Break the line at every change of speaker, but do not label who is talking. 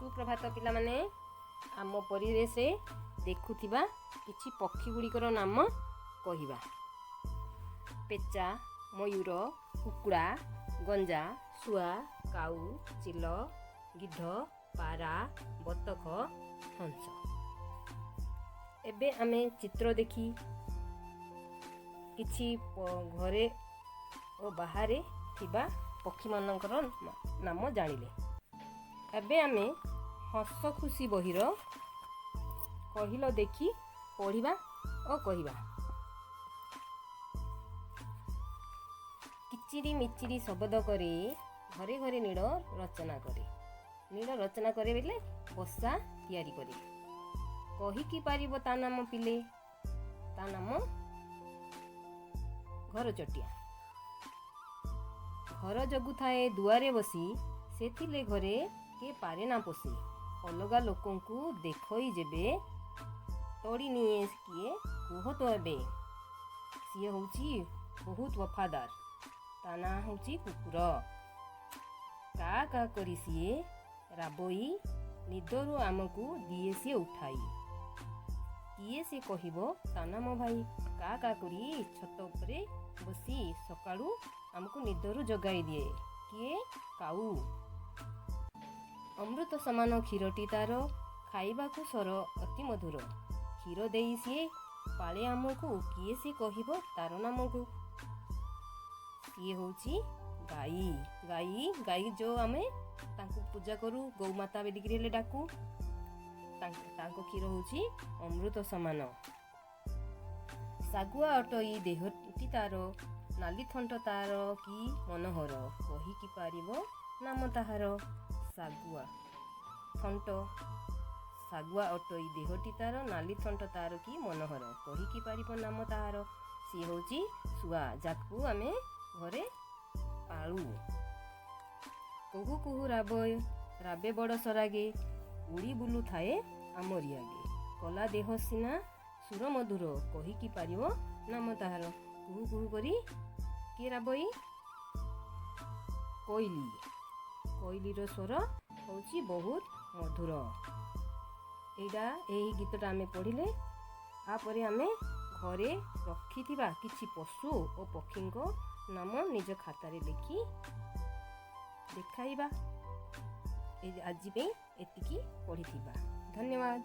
ସୁପ୍ରଭାତ ପିଲାମାନେ। ଆମ ପରିବେଶରେ ଦେଖୁଥିବା କିଛି ପକ୍ଷୀ ଗୁଡ଼ିକର ନାମ କହିବା। ପେଚା, ମୟୂର, କୁକୁଡ଼ା, ଗଞ୍ଜା, ଶୁଆ, କାଉ, ଚିଲ, ଗିଧ, ପାରା, ବତକ, ହଂସ। ଏବେ ଆମେ ଚିତ୍ର ଦେଖି କିଛି ଘରେ ଓ ବାହାରେ ଥିବା ପକ୍ଷୀମାନଙ୍କର ନାମ ଜାଣିଲେ। ଏବେ ଆମେ ହସ ଖୁସି ବହିର କହିଲ ଦେଖି ପଢ଼ିବା ଓ କହିବା। କିଚିରି ମିଚିରି ଶବଦ କରେ, ଘରେ ଘରେ ନୀଡ଼ ରଚନା କରେ। ନୀଡ଼ ରଚନା କରେ ବୋଲେ ବସା ତିଆରି କରେ। କହିକି ପାରିବ ତା ନାମ ପିଲେ? ତା ନାମ ଘର ଚଟିଆ। ଘର ଜଗୁଥାଏ ଦୁଆରେ ବସି, ସେ ଥିଲେ ଘରେ କିଏ ପାରେ ନା ପଶି। ଅଲଗା ଲୋକଙ୍କୁ ଦେଖଇ ଯେବେ, ତଡ଼ି ନିଏ କିଏ କୁହ ତ ଏବେ? ସିଏ ହେଉଛି ବହୁତ ବଫାଦାର। ତା ନାଁ ହେଉଛି କୁକୁର। କା କା କରି ସିଏ ରାବଇ, ନିଦରୁ ଆମକୁ ଦିଏ ସିଏ ଉଠାଇ। କିଏ ସେ କହିବ ତା ନାମ ଭାଇ? କା କା କରି ଛାତ ଉପରେ ବସି ସକାଳୁ ଆମକୁ ନିଦରୁ ଜଗାଇ ଦିଏ କିଏ? କାଉ। ଅମୃତ ସମାନ କ୍ଷୀରଟି ତାର, ଖାଇବାକୁ ସର ଅତି ମଧୁର। କ୍ଷୀର ଦେଇ ସିଏ ପାଳେ ଆମକୁ, କିଏ ସେ କହିବ ତାର ନାମକୁ? ସିଏ ହେଉଛି ଗାଈ। ଗାଈ, ଗାଈ ଯେଉଁ ଆମେ ତାଙ୍କୁ ପୂଜା କରୁ, ଗୋମାତା ବୋଲିକିରି ହେଲେ ଡାକୁ। ତାଙ୍କ କ୍ଷୀର ହେଉଛି ଅମୃତ ସମାନ। ଶାଗୁଆ ଅଟଇ ଦେହଟି ତାର, ନାଲି ଥଣ୍ଟ ତାର କି ମନୋହର। କହିକି ପାରିବ ନାମ ତାହାର? ଶାଗୁଆ ଥଣ୍ଟ। ଶାଗୁଆ ଅଟଇ ଦେହଟି ତାର, ନାଲି ଥଣ୍ଟ ତାର କି ମନୋହର, କହିକି ପାରିବ ନାମ ତାହାର? ସିଏ ହେଉଛି ଶୁଆ, ଯାହାକୁ ଆମେ ଘରେ ପାଳୁ। କୁହୁ କୁହୁ ରାବ ରାବେ ବଡ଼ ସରାଗେ, ଉଡ଼ି ବୁଲୁଥାଏ ଆମରି ଆଗେ। କଲା ଦେହ ସିନା ସୁର ମଧୁର, କହିକି ପାରିବ ନାମ ତାହାର? କୁହୁ କୁହୁ କରି କିଏ ରାବଇ? କୋଇଲି। କୋଇଲିର ସ୍ୱର ହେଉଛି ବହୁତ ମଧୁର। ଏଇ ଗୀତଟା ଆମେ ପଢ଼ିଲେ। ତାପରେ ଆମେ ଘରେ ରଖିଥିବା କିଛି ପଶୁ ଓ ପକ୍ଷୀଙ୍କ ନାମ ନିଜ ଖାତାରେ ଲେଖି ଦେଖାଇବା। ଆଜି ପାଇଁ ଏତିକି ପଢ଼ିଥିବା। ଧନ୍ୟବାଦ।